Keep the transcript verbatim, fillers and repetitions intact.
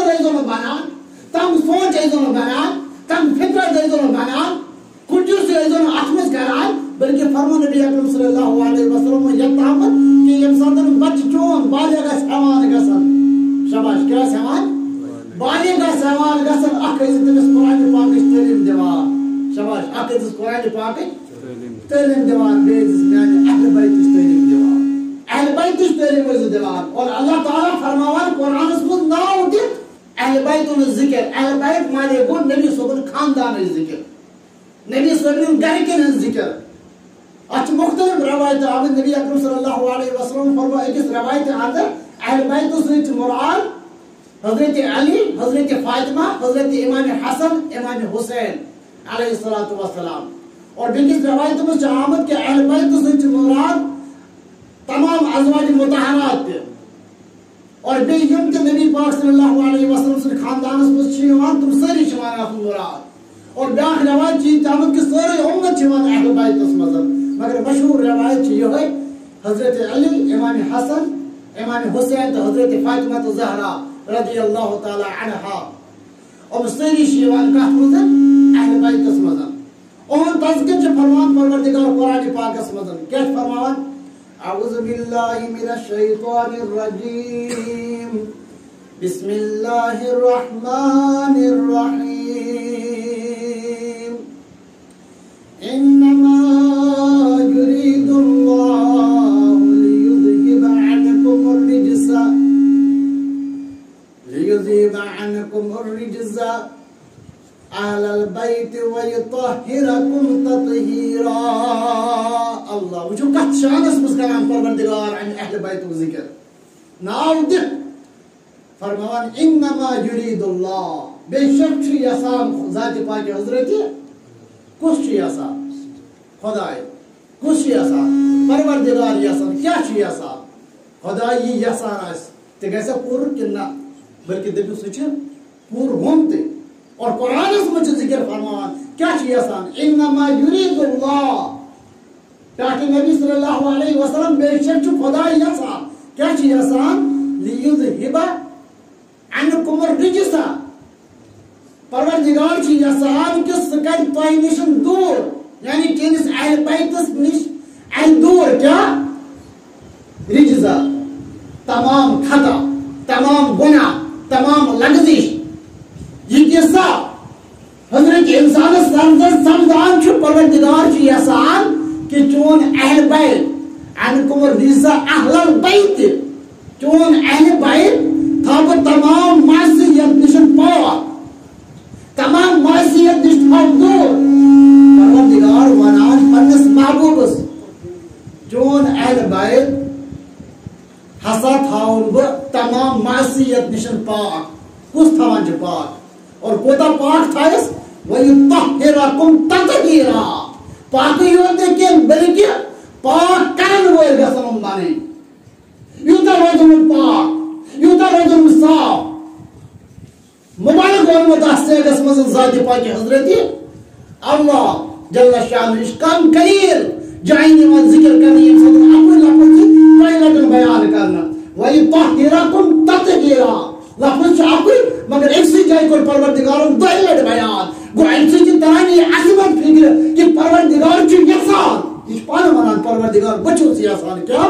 ٲسۍزیو نہٕ بنان، تِم سونچ ٲسۍزیو نہٕ بنان، تِم فطرت ٲسۍزیو نہٕ بنان، کُنجوٗسی ٲسۍزیو نہٕ اتھ منٛز کران، بلکہِ فرموو نبی اکرم صلی اللہ علیہ وسلم یتامن کہ ییٚمہِ ساتہٕ بچہِ چون بالغ آسہِ ہٮ۪وان گژھان، شاباش، کیٛاہ آسہِ ہٮ۪وان؟ بالغ آسہِ ہٮ۪وان گژھان، اکھ ٲسۍ تٔمِس قرآن پاکٕچ تعلیٖم دِوان، شاباش، اکھ ٲسِس قرآن پاکٕچ تعلیٖم دِوان، بیٚیہِ ٲسِس میانہِ اہل بیتٕچ تعلیٖم دِوان، اہل بیتٕچ تعلیٖم ٲسِس دِوان۔ اور اللہ تعالیٰ فرماوان قرآنس منٛز ناو دِتھ اہل بیت ہُنٛد ذکر، اہل بیت معنی گوٚو نبی صٲبُن خاندانٕچ ذکر، نبی صٲبنہِ گرِکٮ۪ن ہٕنٛز ذکر۔ اتھ چھِ مختلف روایتہٕ آمٕتۍ، نبی اکرم صلی اللہ علیہ وسلم فرموو أکِس روایتہِ اندر، اہل بیتو سۭتۍ چھِ مراد حضرت علی، حضرت فاطمہ، حضرت امام حسن، امام حسین علیہ الصلوۃ والسلام۔ اور بیٚکِس روایتہِ منٛز چھِ آمُت کہ اہل بیتو سۭتۍ چھِ مراد تمام ازواج مطہرات تہِ۔ اور بیٚیہِ یِم تہِ نبی پاک صلی اللہ علیہ وسلم سٕنٛدِ خاندانس منٛز چھِ یِوان، تِم سٲری چھِ یِوان اتھ مراد۔ اور بیٛاکھ روایت چھِ یہِ تہِ آمُت کہِ سٲرٕے اُمت چھِ یِوان اہل بیتس منٛز، مگر مشہوٗر روایت چھِ یِہوٚے، حضرت علی، امام حسن، امام حسین تہٕ حضرت فاطمہ الزہرا رضی اللہ تعالیٰ عنہا، یِم سٲری چھِ یِوان کتھ منٛز؟ اہل بیتس منٛز۔ اُہُنٛد تذکر چھُ فرمان پروردگار قرآن پاکس منٛز۔ کیٛاہ چھُ فرماوان؟ اعوذ باللہ من الشیطان الرجیم۔ بسم اللہ الرحمن الرحیم۔ انما يريد الله ليذهب عنكم الرجس، ليذهب عنكم الرجس اہل البیت ویطہرکم تطہیرا۔ اللہ، وٕچھِو کتھ شانس منٛز کران پروردگار امہِ اہل بیتُک ذکر۔ ناو دِتھ فرماوان، انما یرید اللہ، بے شک چھُ یژھان ذات پاک حضرت۔ کُس چھُ یژھان؟ خداے۔ کُس چھُ یژھان؟ پروردگار یژھان۔ کیٛاہ چھُ یژھان؟ خدا یی یژھان آسہِ، تہِ گژھِ پوٗرٕ کِنہٕ نہ؟ بلکہِ دٔپِو، سُہ چھُ پوٗرٕ ہُم تہِ۔ اور قرآنس منٛز چھُ ذکر فرماوان، کیٛاہ چھُ یژھان؟ انما یرید اللہ۔ ٹاٹھہِ نبی صلی اللہ علیہ وسلم، بے شک چھُ خدا یژھان۔ کیٛاہ چھُ یژھان؟ لیذہب عنکم الرجس۔ پروردگار چھُ یژھان کہِ سُہ کرِ تۄہہِ نِش دوٗر، یعنی چٲنِس اہل بیتس نِش اَسہِ دوٗر کیٛاہ؟ رجس، تمام خطا، تمام گناہ، تمام لغزش۔ یہ قصہ حضرت انسانس سمجھان، سمجھان چھُ، پروردگار چھُ یژھان کہ چون اہل بیت، عنکم الرجس اہل البیت، چون اہل بیت تھاو بہٕ تمام معصیت نِش پاک، تمام معصیت نِش تھاو دوٗر۔ پروردگار ونان پننِس محبوبس، چون اہل بیت ہسا تھاوُن بہٕ تمام معصیت نِش پاک۔ کُس تھاوان چھُ پاک؟ اور کوتاہ پاک تھایس؟ وَیُطَہِّرَکُمْ تَطْہِیرًا۔ پاکٕے یوت نہٕ کینٛہہ، بلکہِ پاک کرن وٲلۍ گژھن یِم بنٕنۍ۔ یوٗتاہ روزن یِم پاک، یوٗتاہ روزن یِم صاف۔ مبارک ووٚنمُت اَتھ سیگَس منٛز ذاتِ پاکِ حضرتِ اللہ جل شانہ۔ یہِ چھُ کم قلیل جایہِ یِوان ذکر کرنہٕ، ییٚمہِ ساتہٕ اَکُے لفظ چھُ دۄیہِ لٹہِ بیان کرنہٕ۔ وَیُطَہِّرَکُمْ تَطْہِیرًا۔ لفظ چھُ اَکُے، مگر أکسٕے جایہِ کوٚر پروردگارن دۄیہِ لٹہِ بیان۔ گوٚو، اَمہِ سۭتۍ چھِ تران یہِ عظمت فکرِ کہِ پروردگار چھُ یژھان۔ یہِ چھُ پانہٕ وَنان، پروردگار، بہٕ چھُس یژھان کیٛاہ؟